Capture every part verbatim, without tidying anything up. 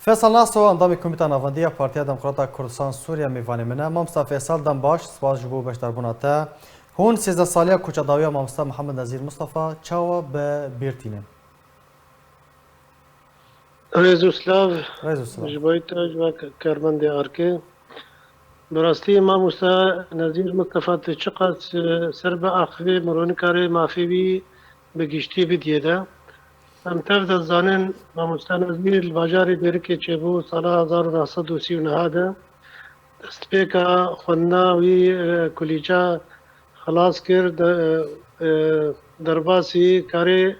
Feysel Naso, endamê Komîta Navendî ya Partiya Demokrata Kurdistan Sûriye mêvanê min e. Mamosta Feysel, dem baş, spas ji bo beşdarbûna te. Hûn sêzdeh saliya koça dawiya mamosta Mihemed Nezîr Mustafa çawa bi bîr tînin? Rêz û silav Rêz û silav. Ji bo te, ji bo karmendê arkê. Bi rastî mamosta Nezîr Mustafa, tu çiqas, e, ser bi axivê mironikê re mafê wî bi giştî bidiyê de. Em tev de zanin, mamosta Nezîr li bajarê Bêrikê çêbû sala hezar û neh sed û sî û neh de. Destpêka xwendina wî, e, kulîça xilas kir, de, e, derbasî karê,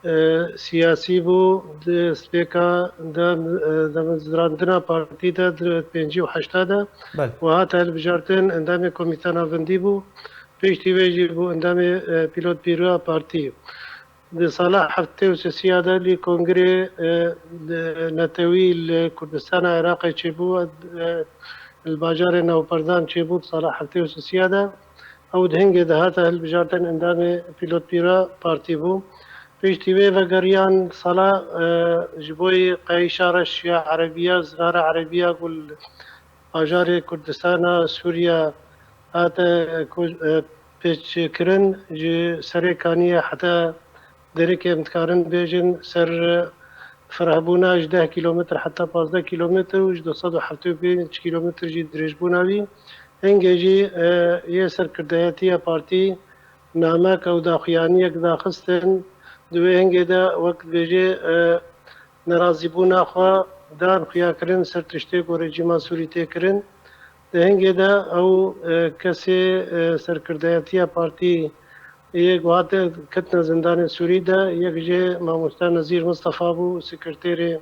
e, siyasî bû, destpêka de, e, demezrandina partî de, di pêncî û heşta de Belê. û hate hilbijartin, endamê Komîta Navendî bû, piştî wê jî bû endamê, e, pîlotbîroya partî. Di sala heftê û sisiya de lê kongrê, e, di netewî li Kurdistana Iraqê çêbû, e, li bajarê Newperdan çêbû di sala heftê û sisiya de. Ew di hingê de hate hilbijartin endamê pîlotbîra partî bû. Piştî wê vegeriyan sala, e, ji bo yê qeyîşa reş ya erebiya, zinara erebiya ku li bajarê Kurdistana Sûriye hate ku, e, pêçkirin ji Serê Kaniyê heta Dêrikê, em dikarin bêjin ser, e, firehbûna ji deh kîlometr heta pazdeh kîlometr û ji du sed û heftê û pênc kîlometr jî dirêjbûna wî. Hingê jî, e, yê serkirdayetiya partî namek ew daxuyaniyek daxistin. Di wê hingê de wek dibêje, e, nerazîbûna xwe dan xuyakirin ser tiştê ku rejîma Sûrî tê kirin. Di hingê de ew, e, kesê, e, serkirdayetiya partî yê ku hate ketine zindanê Sûrî de yek jê mamoste Nezîr Mistefa bû, sekreterê,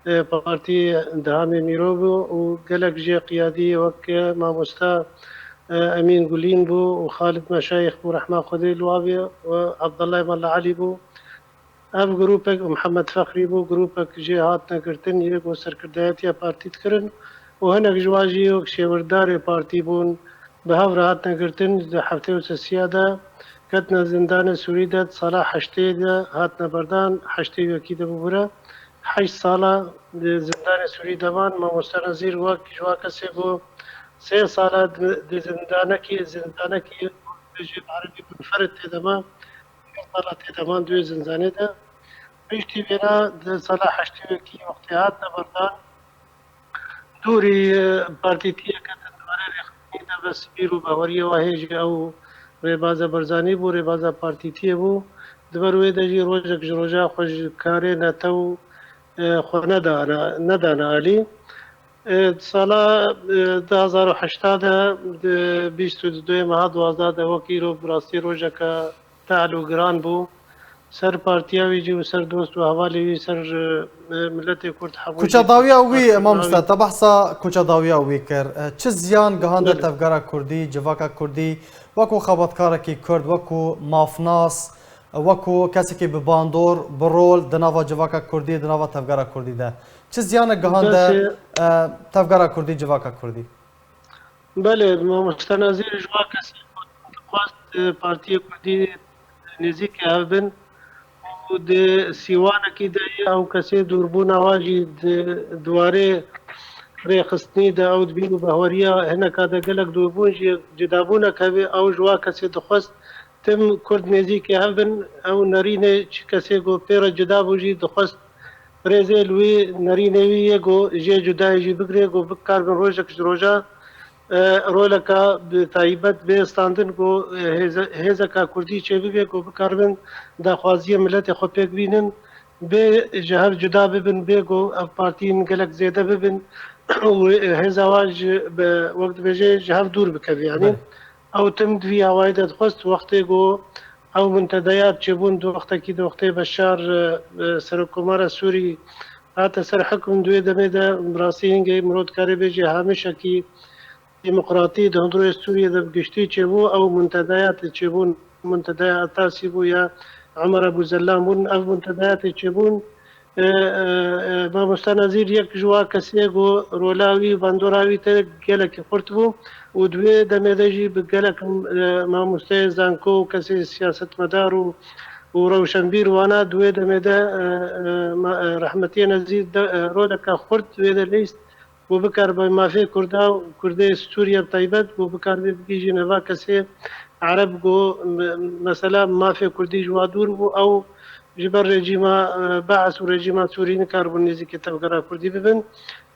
e, partî Dehamê Mîro bû û gelek jê qiyadî wek mamoste, e, Emîn Gulîn bû û Xalid Meşayîx bû, rehma Xwedê li wa bê, û Abdullah Mela Elî bû. Ev grûpek, Mihemed Fexrî bû, grûpek jê hatine girtin, yê ku serkirdayetiya partî dikirin û hinek ji wan jî wek şêwirdarê partî bûn, bi hev re hatine girtin. Di heftê û sisiya de ketine zindanê Sûrî de, di sala heştê de hatine berdan, heştê û yekî de bûbûre. Heşt sala di zindanê Sûrî de man. Mamoste Nezîr wek ji wan kesê bû, sê sala di, di zindanekî, zindanekî, bêjî bi erebî munferit tê de ma. Sala tê de man di wê zindanê de. Piştî vêna di sala heştê û yekî wextê hatine berdan, dûrî, e, partîtiyeke di warê rêxistinî de bes bîr û baweriyê wa hê jî ew rêbaza Barzanî bû, rêbaza partîtiyê bû. Di ber wê de jî rojek ji roja xwe ji karê netew, e, xwe nedana, nedana alî. E, di sala, e, du hezar û heşta de, di bîst û duyê meha duwazdeh de wek îro bi rastî rojeke tehl û giran bû. Ser partiya wî jî û ser dost û hevalê wî, ser, e, miletê Kurd hebû jî. Kuça dawiya wî, mamoste, te behsa kuça dawiya wî kir. E, çi ziyan gihande Belê. tevgera Kurdî, civaka Kurdî, wekû xebatkarekî Kurd, wekû mafnas, wekû kesekî bi bandor, bi rol di nava civaka Kurdî, di nava tevgera Kurdî de? Çi ziyanek gihande, Destê e, tevgera Kurdî, civaka Kurdî? Belê, mamoste Nezîr ji wan kesê ku dixwest, e, partiyê Kurdî nêzîkê hev bin û di sîwanekî de ye, ew kesê dûrbûna wan jî di, di warê rêxistinî de, ew di bîr û bahweriya hineka de gelek dûrbûn jî, cidabûnek hebe, ew ji wan kesê dixwest tim Kurd nêzîkê hev bin, ew nerînê çi kesê ku pê re cida bû jî dixwest rêzê li wî nerînê wî yê ku jê cudayê jî bigirê ku bikaribin rojek ji roja, e, roleka bi taybet bê standin ku, e, hêze-, hêzeka Kurdî çêbibe ku bikaribin daxwaziyê miletê xwe pêk bînin, bê ji hev cuda bibin, bê ku ev partiyên gelek zêde bibin û hêza wan ji, bi, wek dibêje, ji hev dûr bikeve. Yanî Belê. ew tim di vî awayî de dixwest wextê ku ew muntedeyat çêbûn, di wextekî, di wextê Beşar, e, e, Serokkomara Sûrî hate ser hukm, di wê demê de bi rastî hingê mirov dikare bêje hamişekî demokratî di hundirê Sûriyê de bi giştî çêbû, ew muntedeyatê çêbûn, muntedeya Etasî bû ya Emer Ebû Zellan bûn, ev muntedeyatê çêbûn, e, e, e, mamoste Nezîr yek ji wa kesê ku rola wî, bandora wî te gelekî xurt bû û di wê demê de jî bi gelek, e, mamosteyê zanko û kesê siyasetmedar û û rewşenbîr wana di wê demê de, e, e, ma-, e, Rehmetiyê Nezîr de, e, roleke xurt wê de leyst, ku bikaribe mafê Kurda û Kurdê Sûriye bi taybet, ku bikaribe bigihîjî nava kesê Ereb, ku me-, mesela mafê Kurdî ji wa dûr bû, ew ji ber rejîma, e, Bees û rejîma Sûrî nikaribûn nêzîkî tevgera Kurdî bibin.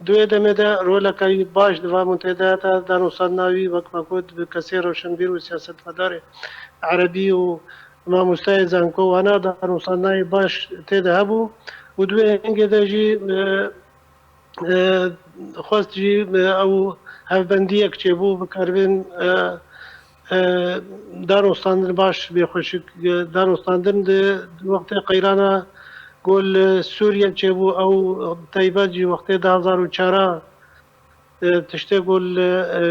Di wê demê de roleke wî baş di van mintê de heta danûstandina wî, wek me got, bi kesê rewşenbîr û siyasetmedarê Erebî û mamostayê zanko wana danûstandinayê baş tê de hebû û di wê hingê de jî, e, e, xwest jî, e, ew hevbendiyek çêbû bikaribin, e, e, danûstandin baş bê xweşik, e, danûstandin di wextê qeyrana ku li Sûriye çêbû, ew taybet jî wextê du hazar û çar e, tiştê ku li, e,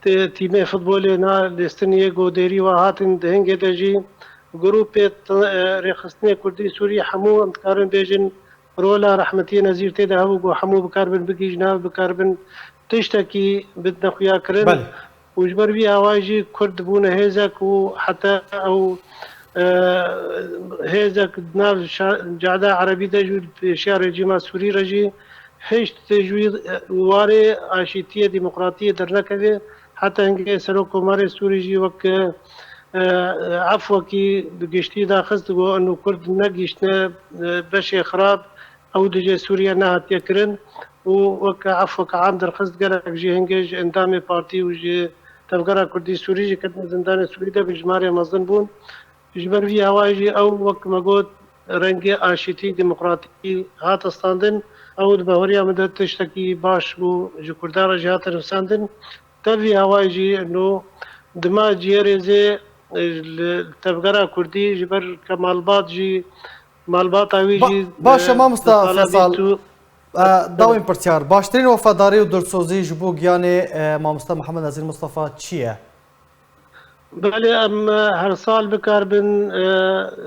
tê-, tîmê futbolê na lêstiniyê ku dêrî wa hatin di hingê de jî grûpê t-, e, rêxistinê Kurdî Sûrî hemû em dikarin bêjin rola Rehmetiyê Nezîr tê de hebû ku hemû bikaribin bigihîjin hev, bikaribin tiştekî bidine xuya kirin. Belê. Û ji ber vî awayî jî Kurd bûne hêzek û heta ew, e, hêzek di nav şa-, cehda Erebî de jî û li pêşiya rejîma Sûrî re jî hişt ji wî, e, warê aşîtiyê, demokratiyê dernekevê. Heta hingê Serokkomarê Sûrî jî wek, e, e, efwekî bi giştî daxist, got, eno Kurd negihîştine, e, beşê xirab, ew dijê Sûriye nehatiye kirin û weke efweke am derxist, gelek jî hingê ji endamê partî û ji Tevgera Kurdî Sûrî jî ketine zindanê Sûrî de bi jimarê mezin bûn. Ji ber vî hewayê jî ew, wek me got, rengê aşîtî, demokratî hate standin. Ew di baweriya min de tiştekî baş bû, ji Kurdan re jî hate nivîsandin. Te vî hewayê jî eno dima ciyê rêzê, e, li tevgera Kurdî ji ber ke malbat jî, malbata wî Ba-, jî, baş e, e, mamosta di sala Feysal, bîst û e, dawên pirsyar. Baştirîn wefadarî û dilsozî ji bo giyanê, e, mamosta Mihemed Nezîr Mustafa çi ye? Belê, em, e, her sal bikaribin, e,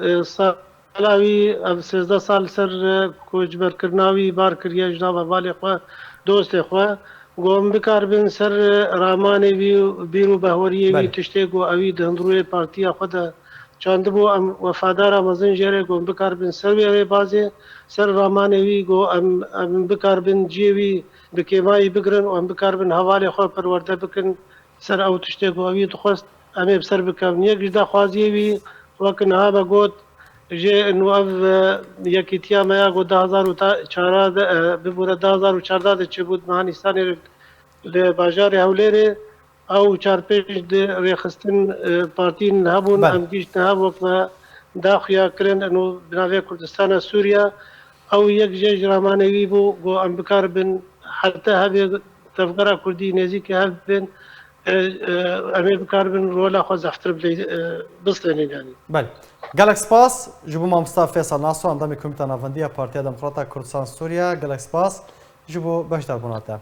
e, sala wî, ev sêzdeh sal ser, e, koçberkirina wî bar kiriye ji nav hevalê xwe, dostê xwe. Ku em bikaribin ser, e, ramanê wî û bîr û behweriyê wî, Belê. tiştê ku ewî di hundirûyê partiya xwe de çandibû, em wefadara mezin jê re ku em bikaribin ser wê rêbazê, ser ramanê wî ku em, em bikaribin ciyê wî bi kêmayî bigirin û em bikaribin hevalê xwe perwerde bikin ser ew tiştê ku ewî dixwest em ê bi ser bikevin. Yek ji daxwaziyê wî, wek niha me got, jê û ev, e, yekîtiya me ya ku du hazar û çar de, e, bibûre du hazar û çardeh de çêbû di meha Nîsanê li bajarê Hewlêrê, ew çar pênc di rêxistin, e, partiyên hebûn, Belê. em gihîştine hev wek me daxuya kirin, û bi navê Kurdistana Sûriye, ew yek jê ji ramanê wî bû, ku em bikaribin heta hebê tevgera Kurdî nêzîkî hev bin, e, e, em ê bikaribin rola xwe zehftir bilê-, e, bistênin yanî. Belê. Gelek spas ji bo mamosta Feysal Naso, endamê Komîta Navendî ya Partiya Demokrata Kurdistan Sûriye. Gelek spas ji bo beşdarbûna te.